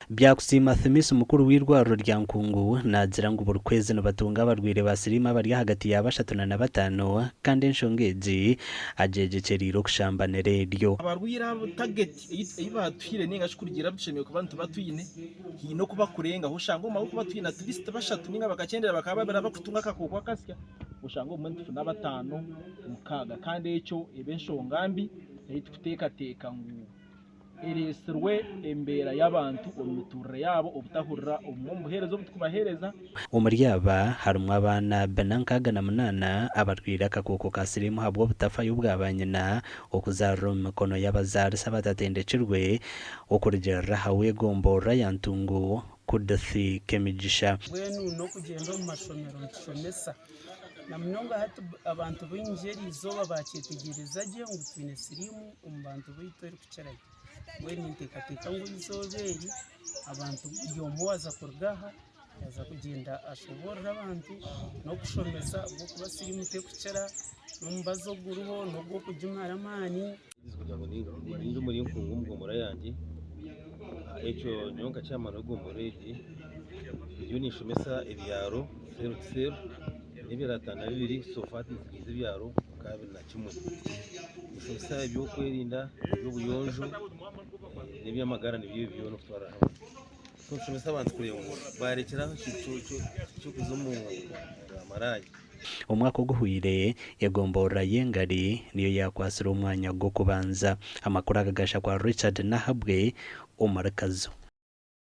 Byakusiima Thimisi mukuru w'eirwariro rya Nkungu naagira ngu buri kwezi nibatunga abarwaire ba siriimu abari ahagati ya bashatu na bataano kandi enshonga egi agyegyekyeriire okushambanira eryo. Abarwaire abo tageti ei baatuhaire nainga shi kurugiirira abu tushemereire kuba nituba twine, haine oku bakurengaho oshanga omu ahabw'okuba twine at least bashatu nainga bakakyendera bakaba babiri abakutunga akakooko akasya, oshanga obumwe nitufuna bataano, mukaaga kandi ekyo eba enshonga mbi ei tukuteekateeka ngu ereetsirwe embeera y'abantu omu mituurire yaabo obutahurira obumwe omu buheereza obu turikubaheereza. Omuri aba harimu abaana bina 68 abarwaire akakooko ka siriimu ahabw'obutafayo bwa banyina okuzaarira omu mikono y'abazaarisa abatatendekirwe okurugiirira aha w'egomborora ya Ntungu, Kuduthi Kemigisha. Mbwenu n'okugyenda omu mashomero nitushomesa. Na munonga hati abantu baingi eri izooba baakyetegyereza gye ngu twine siriimu omu bantu baitu erikukirayo. Mbwenu ninteekateeka ngu eizooba eri abantu buri omwe waaza kuruga aha yaaza kugyenda ashoboorore abantu n'okushomesa ahabw'okuba siriimu terikukira n'omubazi oguriho n'ogw'okugimara amaani. Kugira ngu ndi omuri Nkungu omu gombora yangye, ekyo nyowe nka chairman w'egombora egi ndiyo ninshomesa ebyaro cell to cell n'ebyaro 52 so far nsigiize ebyaro nka 21. Ninshomesa eby'okwerinda, eby'obuyonjo n'eby'amagara nibyo ebi byona okutwarira hamwe. So nitushomesa abantu kureeba ngu baarekyera aho ekintu ky'okuza omu bwamaraaya. Omwaka oguhweire, egomborora y'Engari niyo yaakwatsire omwanya gw'okubanza. Amakuru aga gashakwa Richard Nahabwe omuri Kazo.